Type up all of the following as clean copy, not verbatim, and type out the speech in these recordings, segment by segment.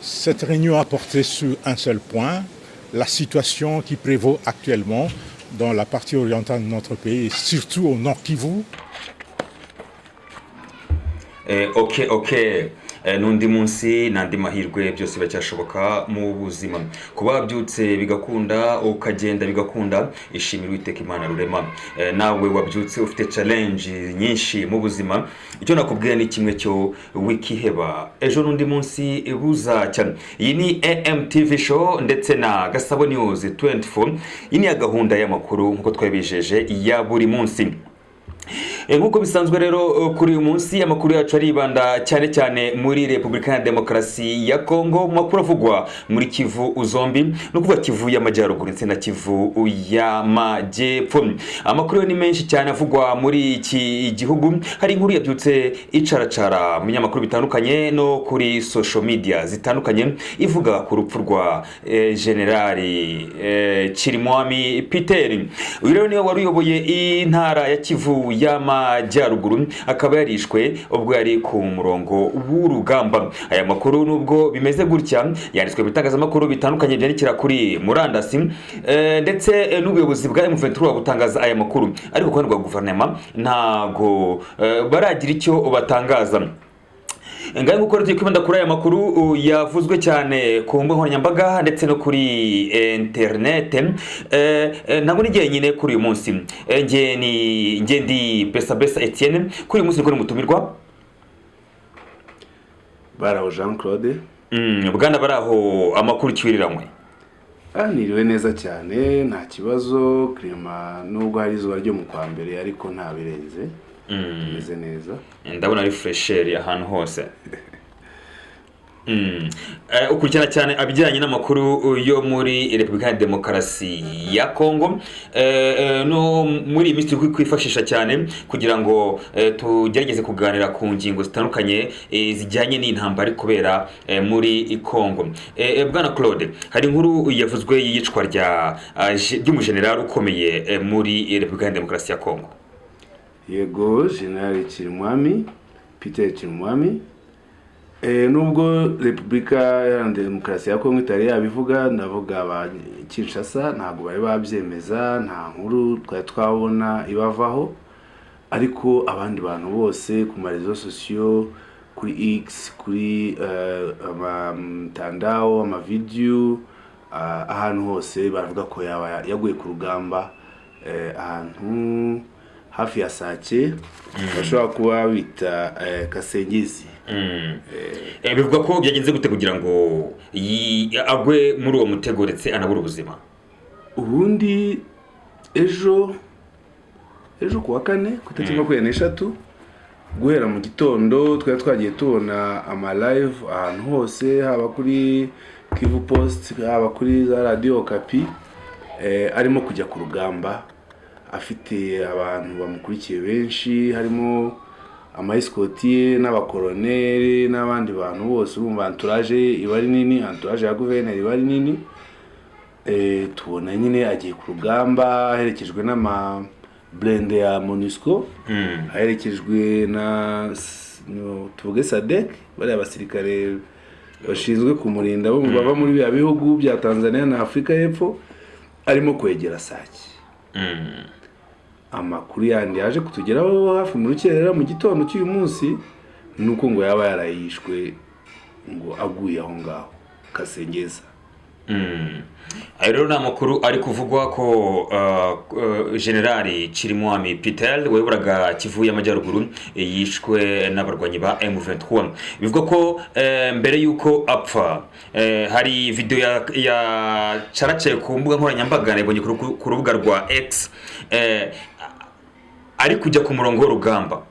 Cette réunion a porté sur un seul point, la situation qui prévaut actuellement dans la partie orientale de notre pays, et surtout au Nord Kivu. Ok, n'undi munsi n'andi mahirwe, byose biracyashoboka mu buzima. Kuba wabyutse bigakunda, ukagenda bigakunda, ishimira Uwiteka Imana Rurema. Nawe wabyutse ufite challenge nyinshi mu buzima, icyo nakubwira ni kimwe cyo: wikiheba, ejo n'undi munsi buzacya. Iyi ni AMTV Show ndetse na Gasabo News 24. Iyi ni ya gahunda y'amakuru nk'uko twabijeje ya buri munsi. Nk'uko bisanzwe rero, kuri uyu munsi amakuru yacu aribanda cyane cyane muri Repubulika ya Demokarasi ya Kongo, mu makuru avugwa muri Kivu zombi, ni ukuvuga Kivu y'Amajyaruguru ndetse na Kivu y'Amajyepfo. Amakuru yo ni menshi cyane avugwa muri iki gihugu. Hari inkuru yabyutse icaracara mu binyamakuru bitandukanye no kuri social media zitandukanye, ivuga ku rupfu rwa Generali Chirimwami Peter. Uyu rero niwe wari uyoboye intara ya Kivu y'Amajyaruguru, akaba yarishwe ubwo yari ku murongo w'urugamba. Aya makuru, nubwo bimeze gutya, yanditswe mu bitangazamakuru bitandukanye byandikira kuri murandasi, ndetse n'ubuyobozi bwa M23 butangaza aya makuru, ariko ku ruhande rwa guverinoma ntago baragira icyo batangaza. Ngaho nguko rero, tugiye kwibanda kuri aya makuru yavuzwe cyane ku mbuga nkoranyambaga ndetse no kuri interinete. Ntabwo ni jyenyine kuri uyu munsi. Nge ndi Besa Besa Etienne. Kuri uyu munsi niko mutumirwa. Baraho Jean Claude. Bwana Baraho, amakuru kiwiriranywe? Niriwe neza cyane, nta kibazo. Climat, nubwo hari izuba ryo mu kwa mbere, ariko nta birenze, tumeze neza. Ndabona ari fraîcheur ahantu hose. Ukurikirana cyane abijyanye n'amakuru yo muri Repubulika ya Demokarasi ya Kongo. No muri iyi minsi turi kwifashisha cyane kugira ngo tugerageze kuganira ku ngingo zitandukanye zijyanye n'intambara iri kubera muri Kongo. Bwana Claude, hari inkuru yavuzwe y'iyicwa ry'umujenerali ukomeye muri Repubulika ya Demokarasi ya Kongo. Yego, General Chirimwami Peter Chirimwami. Nubwo Repubulika Iharanira Demokarasi ya Kongo itari yabivuga, ndavuga ba Kinshasa, ntabwo bari babyemeza, nta nkuru twari twabona ibavaho, ariko abandi bantu bose ku ma réseaux sociaux, kuri X, kuri amatandao, amavideyo, ahantu hose baravuga ko yaba yaguye ku rugamba, ahantu hafi ya Sake bashobora kuba bita Kasengezi. Bivuga ko byagenze gute kugira ngo agwe muri uwo mutego ndetse anabure ubuzima? Ubundi ejo ku wa kane, ku itariki 23, guhera mu gitondo twari twagiye tubona ama live ahantu hose, haba kuri Kivu Post, haba kuri za Radiyo Okapi, arimo kujya ku rugamba afite abantu bamukurikiye benshi, harimo ama escorte ye n'abakoroneri n'abandi bantu bose. Urumva entourage iba ari nini, entourage ya guverineri iba ari nini. Tubona nyine agiye ku rugamba aherekejwe n'ama blindés ya MONUSCO, aherekejwe na no, tuvuge SADC, bariya basirikare bashinzwe kumurinda bo bava muri biriya bihugu bya Tanzania na Afurika y'Epfo, arimo kwegera Sake. Amakuru yandi yaje kutugeraho hafi mu rukerera mu gitondo cy'uyu munsi ni uko ngo yaba yarayishwe, ngo aguye aho ngaho Kasengeza. Ayo rero ni amakuru ari kuvugwa ko Generali Chirimwami Peter wayoboraga Kivu y'Amajyaruguru yishwe n'abarwanyi ba M23. Bivugwa ko mbere y'uko apfa hari video ya caracaye ku mbuga nkoranyambaga, nayibonye ku rubuga rwa X, ari kujya ku murongo w'urugamba.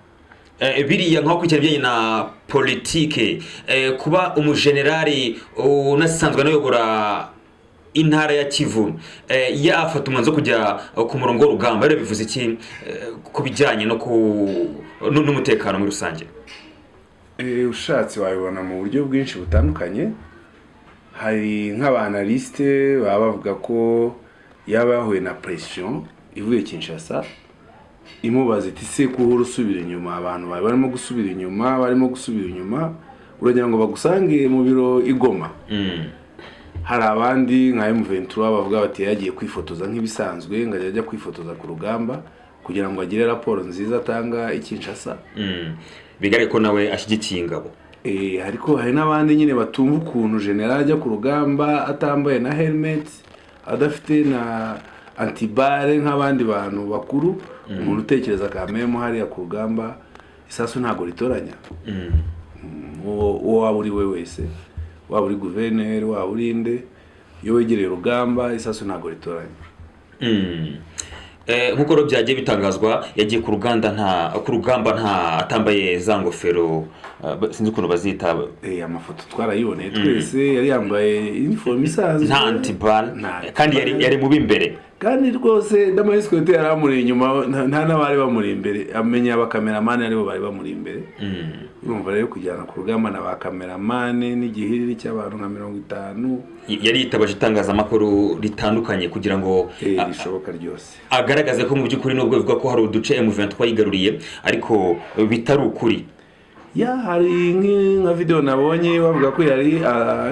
Biriya nko kurikirana ibijyanye na politike, kuba umujenerali unasanzwe anayobora intara ya Kivu yafata umwanzuro wo kujya ku murongo w'urugamba, rero bivuze iki ku bijyanye no ku n'umutekano muri rusange? Ushatse wabibona mu buryo bwinshi butandukanye. Hari nk'aba analystes baba bavuga ko yaba yahuye na pression ivuye Kinshasa, imubaza iti: "Se ko uhora usubira inyuma, abantu bawe barimo gusubira inyuma, barimo gusubira inyuma, Uragira ngo bagusange mu biro i Goma? Hari abandi nka M23 bavuga bati yagiye kwifotoza nk'ibisanzwe, ngo ajya kwifotoza ku rugamba kugira ngo agire raporo nziza atanga i Kinshasa. Bigaragare ko nawe ashyigikiye ingabo. Ariko hari n'abandi nyine batumva ukuntu general ajya ku rugamba atambaye na helmet, adafite na anti-balles nk'abandi bantu bakuru. Umuntu utekereza kamemo hariya ku rugamba, isasu ntabwo ritoranya. Uwo waba uri we wese, waba uri guverineri, waba uri inde, iyo wegereye urugamba isasu ntabwo ritoranya. Nk'uko rero byagiye bitangazwa, yagiye ku ruganda nta ku rugamba nta atambaye za ngofero, sinzi ukuntu bazita. Amafoto twarayiboneye twese, yari yambaye iniforume isanzwe. Nta anti-balles. Nta kandi yari mu b'imbere. Kandi rwose n'ama escorte yari amuri inyuma, nta n'abari bamuri imbere, amenya abakameramani aribo bari bamuri imbere. Urumva rero kujyana ku rugamba na ba kameramani n'igihiriri cy'abantu nka 50. Yari yitabaje itangazamakuru ritandukanye kugira ngo rishoboka ryose. agaragaze ko mu by'ukuri nubwo bivuga ko hari uduce M23 yigaruriye, ariko bitari ukuri. Ya, hari nka video nabonye bavuga ko yari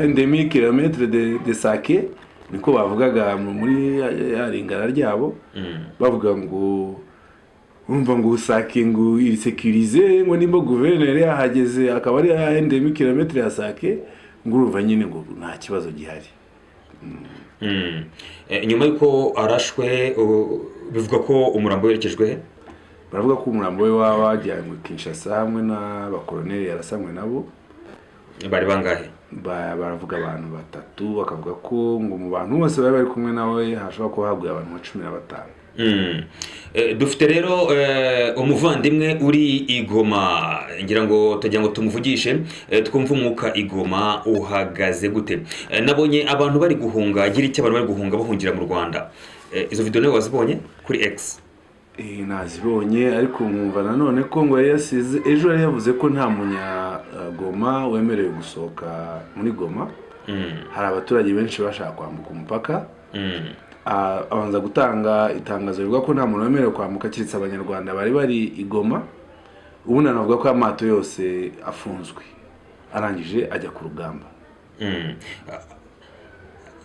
un demi kilomètre de Sake, niko bavugaga muri ya ringara ryabo. Bavuga ngo urumva ngo Sake ngo iri sécurisée, ngo nimba guverineri yahageze akaba ari un demi kilomètre ya Sake, ngo urumva nyine ngo nta kibazo gihari. Nyuma y'uko arashwe, bivuga ko umurambo werekejwe he? Baravuga ko umurambo we waba wajyanywe Kinshasa hamwe n'abakoroneri yarasanywe nabo. Bari bangahe? Baravuga abantu batatu, bakavuga ko ngo mu bantu bose bari bari kumwe nawe hashobora kuba haguye abantu nka 15. Dufite rero umuvandimwe uri i Goma, ngira ngo tugira ngo tumuvugishe, twumve umwuka i Goma uhagaze gute. Nabonye abantu bari guhunga, agira icyo abantu bari guhunga bahungira mu Rwanda. Izo video nawe wazibonye kuri X? Nazibonye, ariko nkumva nanone ko ngo yari yasize ejo yari yavuze ko nta munyagoma wemerewe gusohoka muri Goma. Hari abaturage benshi bashaka kwambuka umupaka. Abanza gutanga itangazo rivuga ko nta muntu wemerewe kwambuka keretse Abanyarwanda bari bari i Goma. Ubundi anavuga ko amato yose afunzwe, arangije ajya ku rugamba.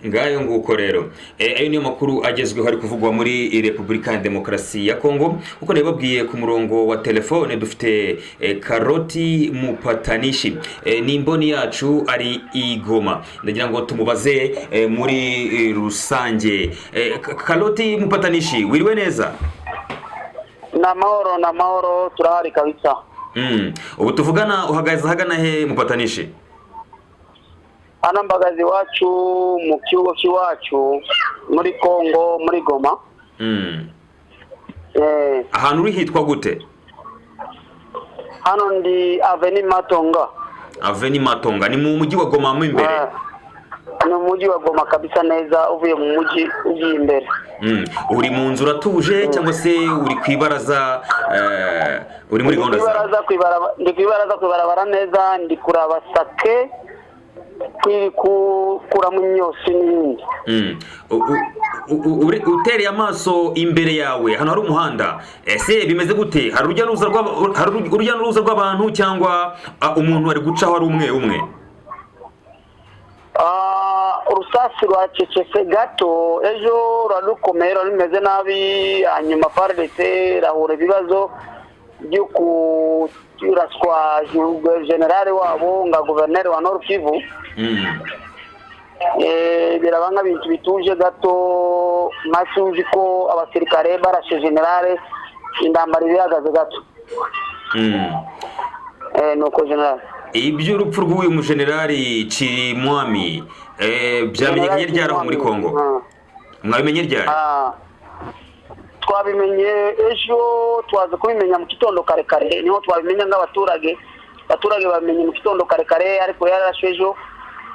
Ngayo nguko rero. Ayo niyo makuru agezweho ari kuvugwa muri Repubulika ya Demokarasi ya Kongo. Uko nabibabwiye, ku murongo wa telefone dufite Karoti Mupatanishi, ni imboni yacu ari i Goma. Ndagira ngo tumubaze muri rusange. Karoti Mupatanishi, wiriwe neza? Ni amahoro, ni amahoro, turahari kabisa. Ubu tuvugana uhagaze ahagana he, Mupatanishi? Hano mbagazi iwacu mu kibuga cy'iwacu muri Kongo, muri Goma. Ahantu uri hitwa gute? Hano ndi Avenue Matonga. Avenue Matonga ni mu mujyi wa Goma mo imbere? Ah, ni umujyi wa Goma kabisa, neza uvuye mu mujyi ugiye imbere. Uri mu nzu uratuje cyangwa se uri ku ibaraza, uri muri Ndi gahunda zawe? Ndi ku ibaraza ku ibarabara neza, ndi kuraba Sake kuramo imyosi n'ibindi. Utereye amaso imbere yawe hano hari umuhanda, ese bimeze gute? Hari urujya n'uruza rw'abantu cyangwa umuntu ari gucaho ari umwe umwe? Ah, urusasu rwacecetse gato. Ejo rurarukomeye, rwari rumeze nabi, hanyuma FARDC irahura ibibazo byo kuraswa generale wabo nga guverineri wa Nord Kivu. Biraba nk'ibintu bituje gato, masi uzi ko abasirikare barashe generale, intambara ibihagaze gato. Nuko generale. Iby'urupfu rw'uyu mujenerali Chirimwami byamenyekanye ryari aho muri Kongo? Mwabimenye ryari? Ah, twabimenye ejo, twaza kubimenya mu gitondo kare kare, niho twabimenya nk'abaturage. Abaturage babimenye mu gitondo kare kare, ariko yararashwe ejo,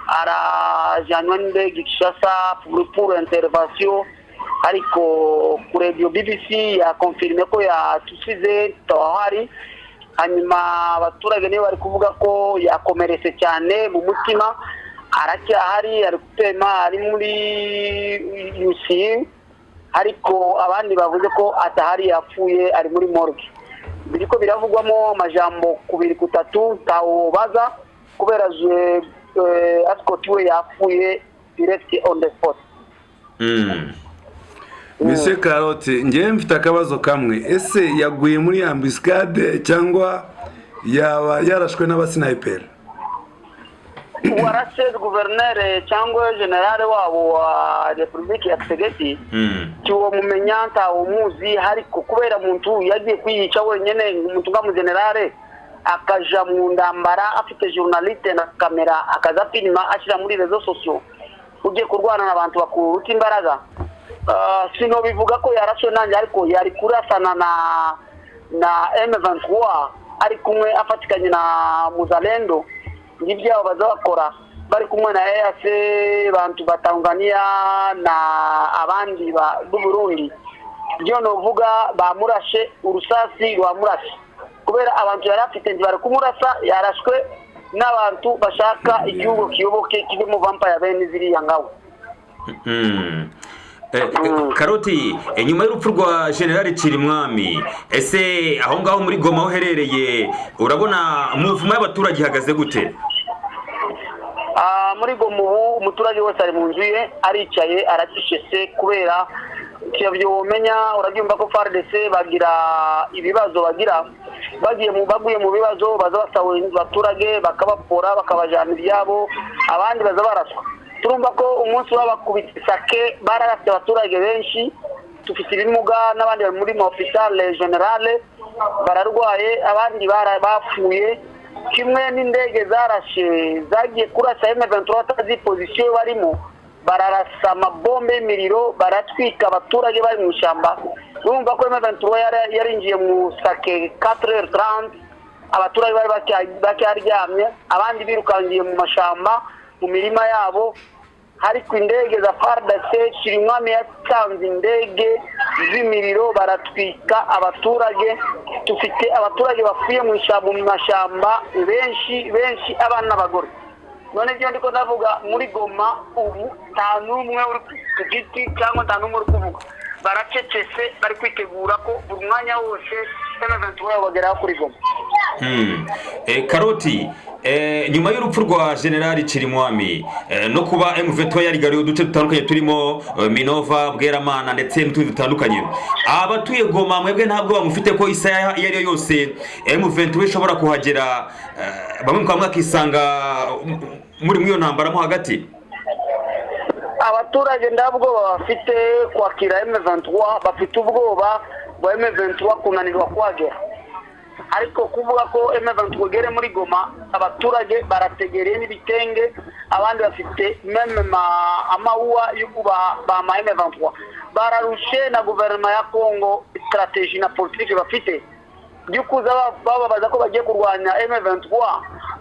arajyanwa n'indege Kinshasa pour intervention, ariko ku radio BBC yakonfirme ko yatusize tawahari. Hanyuma abaturage nibo bari kuvuga ko yakomeretse cyane mu mutima, aracyahari, ari gutema, ari muri UCU, ariko abandi bavuze ko atahari, yapfuye, ari muri morgue. Biriko biravugwamo amajambo kubiri kutatu, ntawubaza. Kubera je escort we yapfuye direct on the spot. Mise Karote, ngewe mfite akabazo kamwe: ese yaguye muri embuscade cyangwa yaba yarashwe n'abasniper? Warashe guverineri cyangwa général wabo wa Repubulika ya Tshisekedi, tiwomumenya, ntawumuzi. Ariko kubera muntu yagiye kwiyica wenyine, umuntu nka mugenerale akaja mu ndambara afite journaliste na kamera, akaza filima ashyira muri réseaux sociaux, ugiye kurwana n'abantu bakuruta imbaraga. Sinobivuga ko yarashwe nanjye, ariko yari kurasana na M23, ari kumwe afatikanye na Muzalendo. Ngibyo baza bakora bari kumwe na EAC, bantu ba Tanzania na abandi ba b'u Burundi. Byo novuga bamurashe, urusasi rwamurashe, kubera abantu yari afite ntibari kumurasa. Yarashwe n'abantu bashaka igihugu kiyoboke kive mu vampire bene ziriya ngabo. Karoti, nyuma y'urupfu rwa General Cirimwami, ese aho ngaho muri Goma aho uherereye urabona mouvement y'abaturage ihagaze gute? Muri Goma ubu umuturage wese ari mu nzu ye, aricaye, aracecetse, kubera ivyo womenya urabyumva ko FARDC bagira ibibazo, bagira bagiye mu baguye mu bibazo, baza basaba abaturage bakabapora, bakabajana ibyabo, abandi baza baraswa. Turumva ko umunsi babakubita Sake bararasye abaturage benshi. Dufite ibimuga n'abandi bari muri hôpital général bararwaye, abandi bapfuye. Kimwe n'indege zarashe, zagiye kurasa M23 batazi position barimo, bararasa amabombe y'imiriro, baratwika abaturage bari mu ishyamba. Urumva ko M23 yarinjiye mu Sake 4h30, abaturage bari bakyaryamye, abandi birukangiye mu mashamba, mu mirima yabo. Ariko indege za FARDC, Chirimwami yatanze indege z'imiriro, baratwika abaturage. Dufite abaturage bapfuye mu ishyamba, mu mashyamba, benshi benshi, abana n'abagore. None ibyo ndiko ndavuga, muri Goma ubu nta n'umwe uri ku giti cyangwa nta n'umwe uri kuvuga, baracecetse, bari kwitegura ko buri mwanya wose M23 bageraho kuri Goma. Karoti, nyuma y'urupfu rwa General Chirimwami no kuba M23 yarigariye uduce dutandukanye turimo Minova, Bweramana ndetse n'utundi dutandukanye, abatuye Goma mwebwe ntabwo bamufite ko isaha iyo ari yo yose M23 ishobora kuhagera, bamwe mukaba mwakisanga muri iyo ntambara mo hagati? Abaturage nta bwoba bafite kwakira M23, bafite ubwoba bwa M23 kunanirwa kuhagera. Ariko kuvuga ko M23 igere muri Goma, abaturage barategereye n'ibitenge, abandi bafite même amawuwa yo kuba bama M23. Bararushe na guverinoma ya Congo, stratégie na politique bafite by'ukuza bababaza ko bagiye kurwanya M23,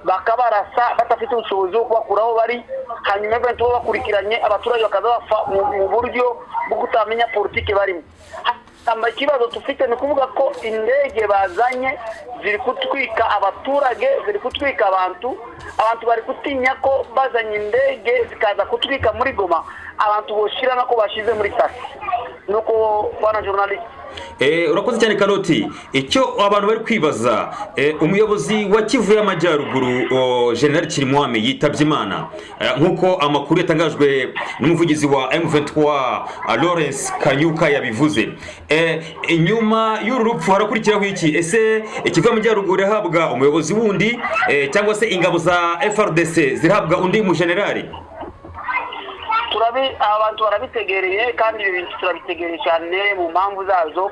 bakabarasa badafite ubushobozi bwo kubakura aho bari, hanyuma M23 bakurikiranye, abaturage bakaza bapfa mu buryo bwo kutamenya politike barimo. Ikibazo dufite ni ukuvuga ko indege bazanye ziri kutwika abaturage, ziri kutwika abantu. Abantu bari gutinya ko bazanye indege zikaza kutwika muri Goma, abantu boshira nako bashize muri Sake. Nuko bwana journaliste. Urakoze cyane, Karoti. Icyo abantu bari kwibaza, umuyobozi wa Kivu y'Amajyaruguru General Chirimwami yitabye Imana, nk'uko amakuru yatangajwe n'umuvugizi wa M23 Lawrence Kanyuka yabivuze. Nyuma y'uru rupfu harakurikiraho iki? Ese Kivu y'Amajyaruguru irahabwa umuyobozi wundi, cyangwa se ingabo za FARDC zirahabwa undi mu generali? Turabi abantu barabitegereye, kandi ibi bintu turabitegereye cyane mu mpamvu zazo.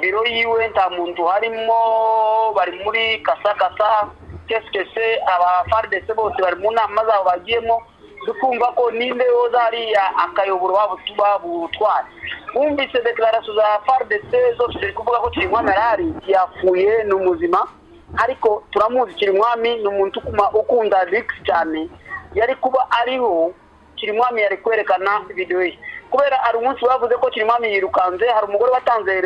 Biro yiwe nta muntu harimo, bari muri kasakasa kese, aba FARDC bose bari mu nama zabo bagiyemo. Dukumva ko ninde yoza hariya akayobora babutwara. Wumvise déclaration za FARDC zose ziri kuvuga ko Chirimwami arahari, yapfuye, ni umuzima. Ariko turamuzi Chirimwami ni umuntu ukunda luxe cyane. Yari kuba ariho, Chirimwami yari kwerekana video ye, kubera hari umunsi bavuze ko Chirimwami yirukanze, hari umugore watanze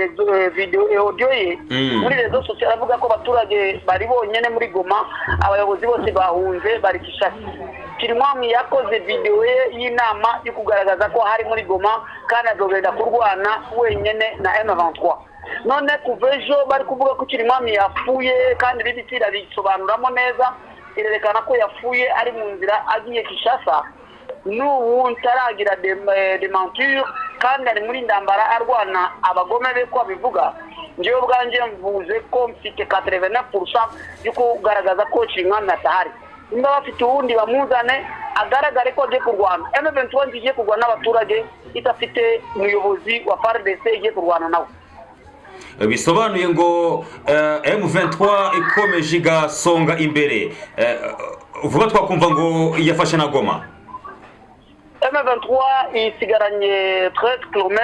video, audio ye muri réseaux sociaux, aravuga ko abaturage bari bonyene muri Goma, abayobozi bose bahunze, bari Kinshasa. Chirimwami yakoze video ye y'inama yo kugaragaza ko hari muri Goma kandi azogenda kurwana wenyene na M23. None kuva ejo bari kuvuga ko Chirimwami yapfuye, kandi BBC irabisobanuramo neza. Irerekana ko yapfuye ari mu nzira agiye Kinshasa. N'ubu ntaragira démentir, kandi ari muri ndambara arwana abagome be ko abivuga. Njyewe ubwanjye mvuze ko mfite 89% yo kugaragaza ko Cirimwami atahari. Niba bafite uwundi, bamuzane agaragare ko agiye kurwana. M23 igiye kurwana n'abaturage, idafite umuyobozi wa FARDC igiye kurwana nawe. Bisobanuye ngo M23 ikomeje igasonga imbere, vuba twakumva ngo yafashe na Goma. M23 isigaranye 13 km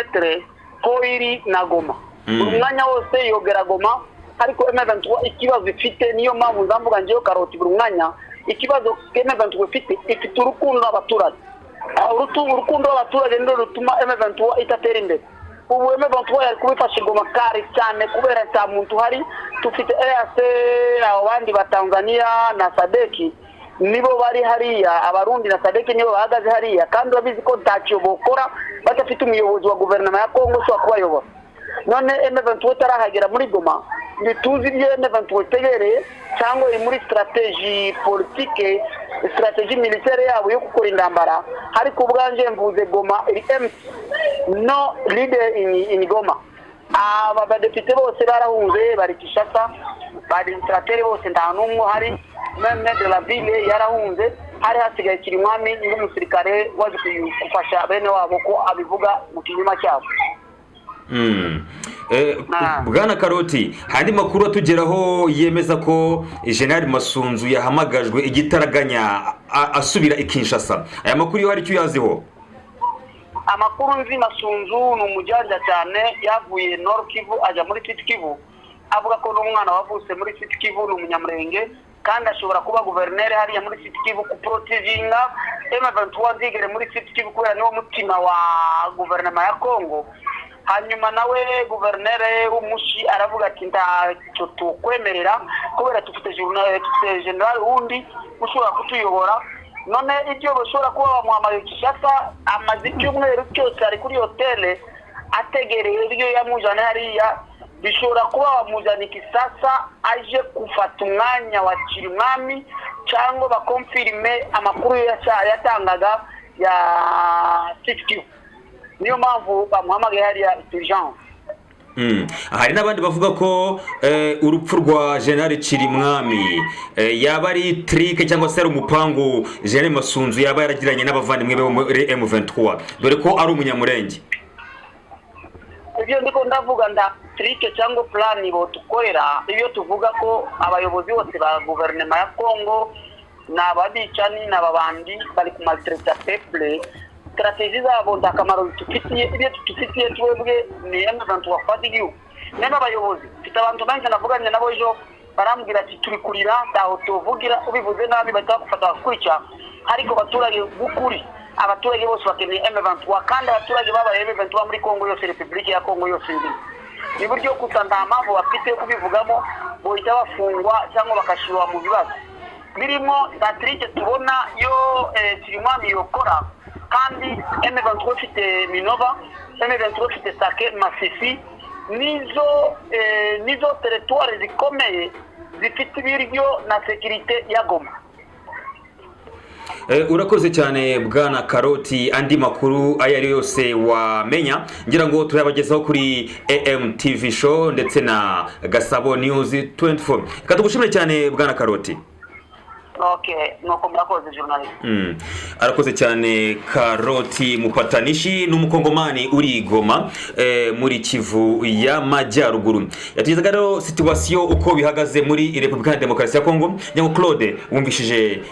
ko iri na Goma. Buri mwanya wose yogera Goma. Ariko M23 ikibazo ifite, niyo mpamvu nzamvuga ngewe Karoti buri mwanya, ikibazo M23 ifite urukundo n'abaturage. Urukundo rw'abaturage nirwo rutuma M23 itatera imbere. Ubu M23 yari kubifasha Goma kare cyane, kubera nta muntu uhari. Tufite EAC, abo bandi ba Tanzania na SADC nibo bari hariya, Abarundi na SADC nibo bahagaze hariya, kandi urabizi ko ntacyo bokora badafite umuyobozi wa guverinoma ya Kongo ushobora kubayobora. None M23 itarahagera muri Goma, ntituzi ibyo M23 itegereye, cyangwa iri muri stratégie politique, stratégie militaire yabo yo gukora intambara. Ariko ubwanje mvuze Goma iri empty, no leader in Goma. Aba badepite bose barahunze, bari Kinshasa, ba administrateur bose nta n'umwe uhari, même de la ville yarahunze. Hari hasigaye Kirimwami n'umusirikare waje gufasha bene wabo ko abivuga mu kinyuma cyabo. Bwana Karoti, hari andi makuru atugeraho yemeza ko General Masunzu yahamagajwe igitaraganya asubira i Kinshasa. Aya makuru yo hari icyo uyaziho? Amakuru nzi, Masunzu ni umujyanja cyane. Yavuye Nord Kivu ajya muri Sud Kivu, avuga ko n'umwana wavutse muri Sud Kivu ni Umunyamurenge, kandi ashobora kuba guverineri hariya muri Sud Kivu, kuproteginga M23 nzigere muri Sud Kivu, kubera niwo mutima wa guverinoma ya Congo. Hanyuma nawe guverineri w'umushi aravuga ati: "Ntacyo tukwemerera, kubera dufite dufite general wundi ushobora kutuyobora." None ibyo bashobora kuba bamuhamagaye Kinshasa, amaze icyumweru cyose ari kuri hoteli ategereye ibyo yamujyana hariya. Bishobora kuba bamujyana Kinshasa aje gufata umwanya wa Kirimwami, cyangwa bakonfirime amakuru yatangaga ya Sud. Niyo mpamvu bamuhamagaye hariya urgence. Hari n'abandi bavuga ko urupfu rwa General Cirimwami yaba ari trick, cyangwa se ari umupangu General Masunzu yaba yaragiranye n'abavandimwe be bo muri M23, dore ko ari Umunyamurenge. Ibyo ndiko ndavuga, nda trick cyangwa plan botukorera. Iyo tuvuga ko abayobozi bose ba guverinoma ya Congo ni ababicani, ni ababandi bari kumaltraita peuple, stratégie zabo nta kamaro zidufitiye. Ibyo tudufitiye twebwe ni M23 wafata igihugu. None abayobozi, mfite abantu benshi navuganye nabo ejo, barambwira ati: "Turi kurira, ntaho tuvugira, ubivuze nabi bahita bagufata bakakwica." Ariko abaturage b'ukuri, abaturage bose bakeneye M23, kandi abaturage babaye M23 muri Congo yose, Repubulika ya Congo yose nzima. Ni buryo gusa nta mpamvu bafite yo kubivugamo, bohita bafungwa cyangwa bakashyirwa mu bibazo birimo. Nta trick tubona yo Kirimwami yokora, kandi M23 ifite Minova, M23 ifite Sake, Masisi, nizo territoire zikomeye zifite ibiryo na sécurité ya Goma. Urakoze cyane, bwana Karoti. Andi makuru ayo ari yo yose wamenya, ngira ngo turayabagezaho kuri AMTV Show ndetse na Gasabo News 24. Reka tugushimire cyane, bwana Karoti. Okay, nuko murakoze, journalist. Arakoze cyane Karoti Mupatanishi, ni Umukongomani uri i Goma, muri Kivu y'Amajyaruguru. Yatugezaga rero situation uko bihagaze muri Repubulika ya Demokarasi ya Kongo. Nyango Claude, wumvishije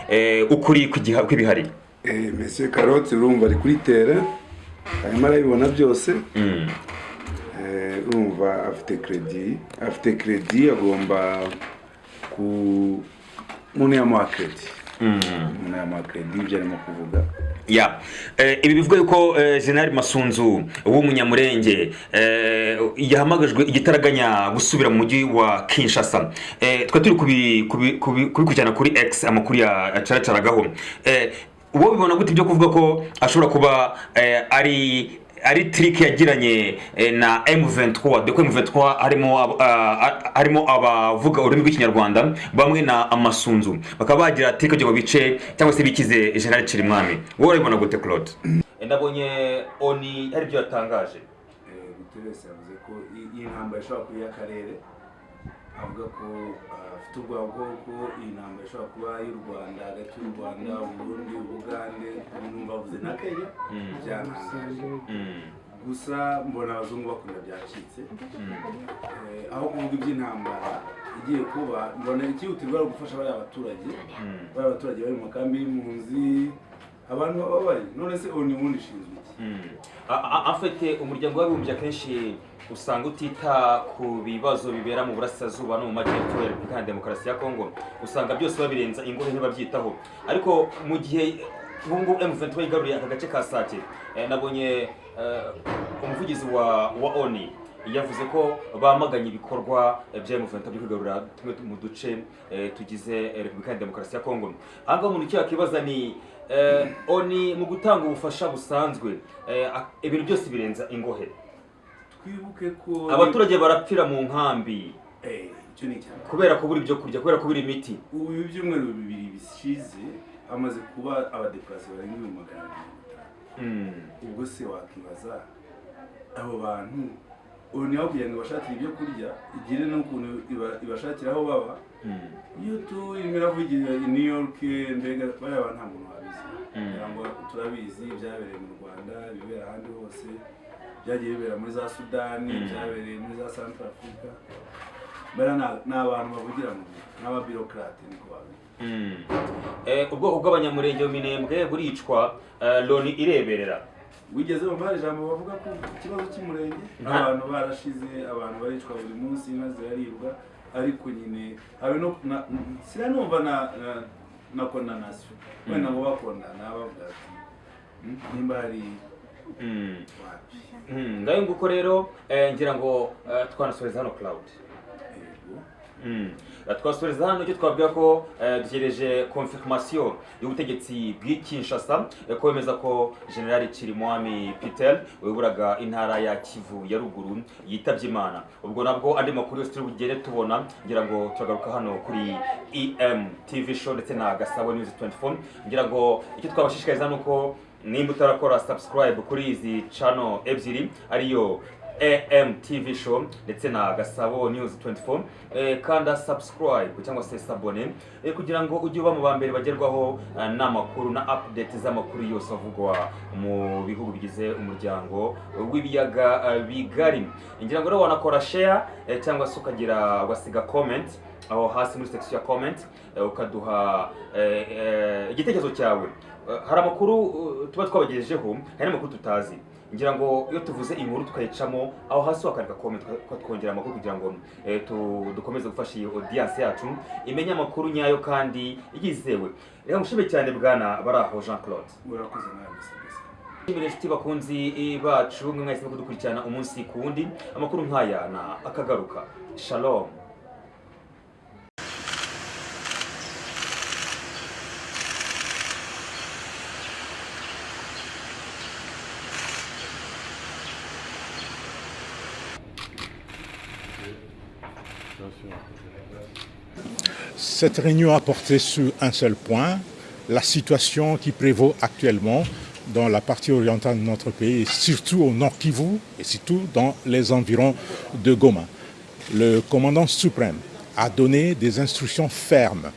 ukuri kw'ibihari. Monsieur Karoti, urumva ari kuri terrain, arimo arabibona byose. Urumva afite crédit, afite crédit, agomba ku umuntu yamuha crédit, umuntu yamuha crédit ibyo arimo kuvuga. Ya, ibi bivuga yuko General Masunzu w'Umunyamurenge yahamagajwe igitaraganya gusubira mu mujyi wa Kinshasa. Twe turi kubikurikirana kuri X, amakuru yacaracharagaho. Wowe bibona gute ibyo kuvuga ko ashobora kuba ari ari trick yagiranye na M23, dore ko M23 harimo abavuga ururimi rw'Ikinyarwanda bamwe na Amasunzu, bakaba bagira trick kugira ngo bice cyangwa se bikize General Chirimwami. Wowe urabibona gute, Claude? Ndabonye ONU hari ibyo yatangaje. Guterres yavuze ko iyi ntambara ishobora kuba iy'akarere, avuga ko afite ubwoba bwo ko iyi ntambara ishobora kuba iy'u Rwanda, hagati y'u Rwanda, Burundi, Ubugande, numva bavuze na Kenya, byantangaje. Gusa mbona abazungu bakunda byacitse. Aho kuvuga iby'intambara igiye kuba, mbona ikihutirwa ari ugufasha bariya baturage, bariya baturage bari mu makambi y'impunzi, abantu bababaye. None se ONU ubundi ishinzwe iki? Afite umuryango w'abibumbye akenshi usanga utita ku bibazo bibera mu burasirazuba no mu majyepfo ya Repubulika ya Demokarasi ya Kongo, usanga byose babirenza ingohe, ntibabyitaho. Ariko mu gihe ubu ngubu M23 yigaruriye aka gace ka Sake, nabonye umuvugizi wa ONU yavuze ko bamaganye ibikorwa bya M23 byo kwigarurira tumwe mu duce tugize Repubulika ya Demokarasi ya Kongo. Aha ngaha umuntu icyo yakibaza ni ONU mu gutanga ubufasha busanzwe, ibintu byose birenza ingohe. Twibuke ko abaturage barapfira mu nkambi Icyo ni icya mbere. kubera kubura ibyo kurya, kubera kubura imiti. Ubu ibi byumweru 2 bishize hamaze kuba abadéplacés barenga 250,000. Ubwo se wakibaza abo bantu ubu niho kugira ngo ibashakire ibyo kurya, igire n'ukuntu ibashakira aho baba. Iyo turimo iravugira i New York, mbega bariya bantu nta muntu wabizi. Kugira ngo turabizi byabereye mu Rwanda, ibibera ahandi hose, byagiye bibera muri za Sudani, byabereye muri za Central Africa. Bariya ni abantu bavugira mu biro, ni ababureaucrates niko babizi. Ubwoko bw'Abanyamurenge mu Minembwe buricwa, Loni ireberera. Wigeze wumva hari ijambo bavuga ku kibazo cy'Umurenge? Abantu barashize, abantu baricwa buri munsi, inka ziraribwa, ariko nyine habe no sinanumva na condamnation wenda ngo bakondana bavuga ati: Nimba hari wapi." Ngayo nguko rero, ngira ngo twanasoreza hano, Claude. Yego. Twasoreza hano. Icyo twabwira ko dutegereje confirmation y'ubutegetsi bw'i Kinshasa, ko bemeza ko General Chirimwami Peter wayoboraga intara ya Kivu ya Ruguru yitabye Imana. Ubwo nabwo andi makuru yose turi bugende tubona, ngira ngo turagaruka hano kuri EM TV Show ndetse na Gasabo News 24. Ngira ngo icyo twabashishikariza ni uko nimba utarakora subscribe kuri izi channel ebyiri, ariyo AMTV Show ndetse na Gasabo News 24, kanda subscribe cyangwa se s'abonner, kugira ngo ujye uba mu ba mbere bagerwaho n'amakuru na update z'amakuru yose avugwa mu bihugu bigize umuryango w'ibiyaga bigari. Ngira ngo rero wanakora share, cyangwa se ukagira ugasiga comment aho hasi muri section ya comment, ukaduha igitekerezo cyawe. Hari amakuru tuba twabagejejeho, hari n'amakuru tutazi. Ngira ngo iyo tuvuze inkuru tukayicamo, aho hasi wakandika comment ukatwongera amakuru kugira ngo dukomeze gufasha iyi audience yacu imenye amakuru nyayo kandi yizewe. Reka ngushime cyane, bwana Baraho Jean Claude. Urakoze nawe, Mbese. Nshimire inshuti bakunzi bacu mwe mwese kudukurikirana umunsi ku wundi. Amakuru nk'aya na akagaruka. Shalom. Cette réunion a porté sur un seul point, la situation qui prévaut actuellement dans la partie orientale de notre pays, et surtout au Nord Kivu, et surtout dans les environs de Goma. Le commandant suprême a donné des instructions fermes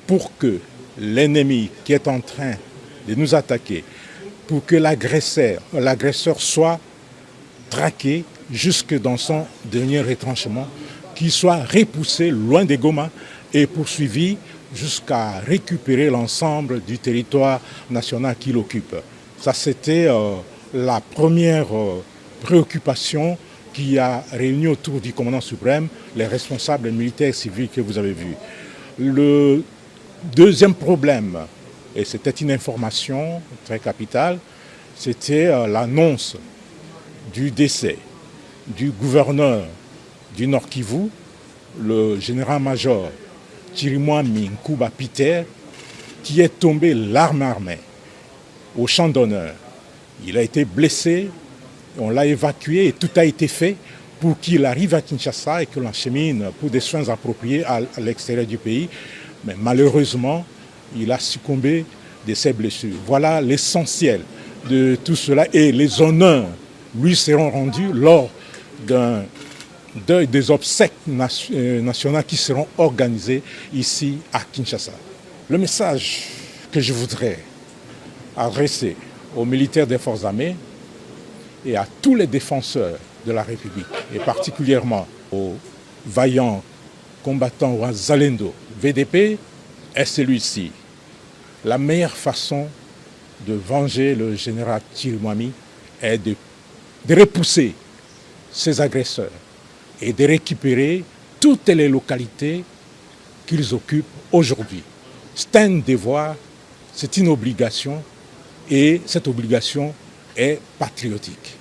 pour que l'ennemi qui est en train de nous attaquer, pour que l'agresseur soit traqué jusque dans son dernier retranchement, qu'il soit repoussé loin de Goma et poursuivi jusqu'à récupérer l'ensemble du territoire national qu'il occupe. Ça, c'était la première préoccupation qui a réuni autour du commandant suprême les responsables militaires et civils que vous avez vus. Le deuxième problème, et c'était une information très capitale, c'était l'annonce du décès du gouverneur du Nord Kivu, le général-major Chirimwami Nkuba Peter, qui est tombé l'arme armée au champ d'honneur. Il a été blessé On l'a évacué et tout a été fait pour qu'il arrive à Kinshasa et que l'on achemine pour des soins appropriés à l'extérieur du pays. Mais malheureusement, il a succombé de ses blessures. Voilà l'essentiel de tout cela et les honneurs lui seront rendus lors d'un deuil des obsèques nationales qui seront organisées ici à Kinshasa. Le message que je voudrais adresser aux militaires des forces armées et à tous les défenseurs de la République, et particulièrement aux vaillants combattants Wazalendo VDP, est celui-ci. La meilleure façon de venger le général Chirimwami est de repousser ses agresseurs et de récupérer toutes les localités qu'ils occupent aujourd'hui. C'est un devoir, c'est une obligation et cette obligation est patriotique.